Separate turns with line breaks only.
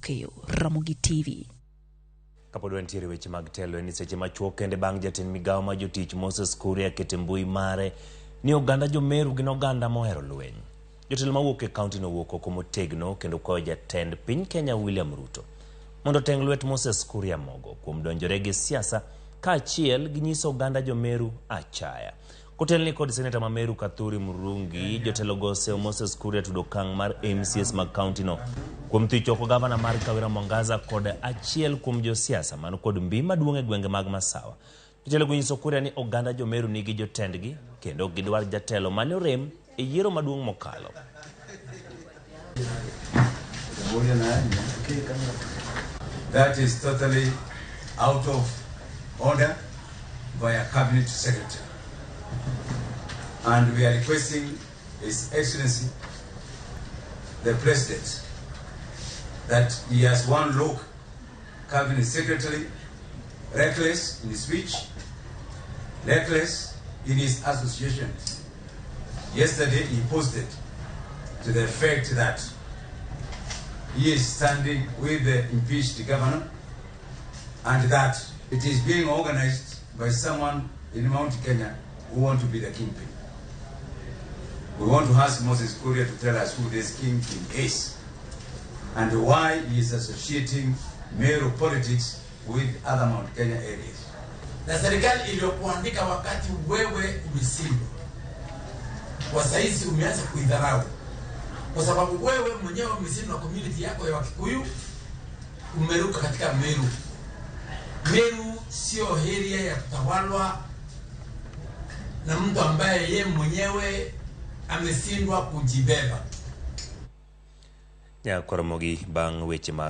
Okeyo, Ramogi TV.
Kapod wantiere weche mag telo en ni seche machuok kende bang' jatend migawo ma jotich Moses Kuria keto e mbui mare ni oganda jo-Meru gin oganda mohero lweny. Jotelo mawuok e kaunti no owuok oko motegno kendo kwayo jatend piny Kenya William Ruto mondo oteng' lwet Moses Kuria mogo kuom donjore gi siasa kaachiel gi nyiso oganda jo-Meru achaya. Kotelni kod seneta ma Meru Kathuri Murungi, jotelogo oseyo Moses Kuria tudo okang' mar MCAs mag kauntino kuom thich oko gavana mar Kawira Mwangaza kod achiel kuom josiasa man kod mbi maduong' e gwenge mag Masawa. Jotelogo nyiso Kuria ni oganda jo-Meru nigi jotendgi kendo ok gidwar jatelo mane orem e yiero maduong' mokalo.
That is totally out of order by a cabinet secretary. And we are requesting His Excellency, the President, that he has one look, cabinet secretary, reckless in his speech, reckless in his associations. Yesterday he posted to the effect that he is standing with the impeached governor and that it is being organized by someone in Mount Kenya who want to be the kingpin. We want to ask Moses Kuria to tell us who this kingpin is and why he is associating Meru politics with other Mount Kenya areas.
Na serikali iliyokuandika wakati wewe umeshindwa, kwa saizi umeanza kuidharau, kwa sababu wewe mwenyewe umeshindwa na community yako ya Wakikuyu, umeruka katika Meru. Meru sio area ya kutawalwa na mtu ambaye ye mwenyewe ameshindwa kujibeba.
Nyakwaromogi bang' weche mag